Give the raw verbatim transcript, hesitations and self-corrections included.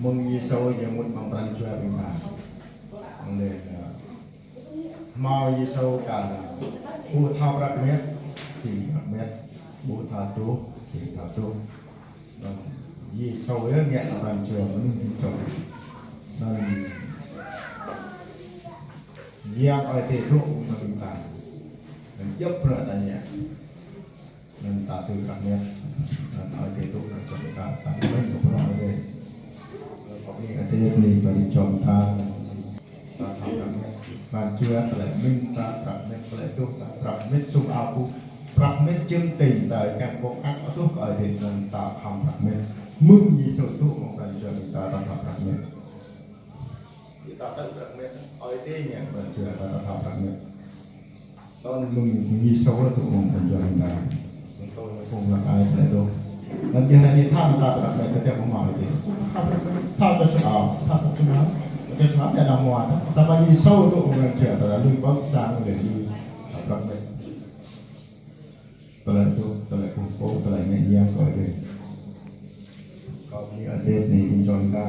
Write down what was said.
Mơ̆ng Yêsu ñu mŭt amăng pran jua ƀing ta. Anŭn lĕ, hmâo Yêsu kah ƀu thâo prăk met, sĭ prăk met, ƀu thâo truh, sĭ thâo truh. Anŭn Yêsu yơh ngă pran jua mơnuih čŏng. Anŭn Yang Ơi Adai dŏ amăng ƀing ta. Anŭn djŏp bruă ta ngă. Anŭn ta tui prăk met. Anŭn Ơi Adai dŏ amăng ƀing ta. Ta mơ̆ng kơ bruă Ơi Adai. Kơ ƀing Ơi Adai ƀing ta čŏng ta. Ta thâo prăk met. Pran jua tơlơi mĭn ta prăk met, tơlơi dŏ ta prăk met, sum ao pŭ prăk met, jơm tơ̆ng ta kiăng pŏk ak atuh kơ Ơi Adai anŭn ta khŏm prăk met. Mơ̆ng Yêsu dŏ amăng pran jua ƀing ta, ta khŏm prăk met. Ƀing ta tui prăk met, Ơi Adai ngă pran jua ta, ta khŏm prăk met. Anŭn mơ̆ng Yêsu dŏ amăng pran jua ƀing ta. Mơ̆ng tơlơi phung lăk ai tơlơi dŏ. Anŭn yơh anai thâo ta prăk met kơ tơlơi hmâo Ơi Adai. Thâo tui sum ao, thâo tui sum ao. Tui sum ao ta đang hmâo. Samơ̆ Yêsu dŏ amăng pran jua ta, ta lui ƀơ̆ng sang lĕ lui. Ta prăk met. Tơlơi dŏ, tơlơi phung pô, tơlơi ngă yang kơ Ơi Adai. Kơ ƀing Ơi Adai anai ƀing čŏng ta.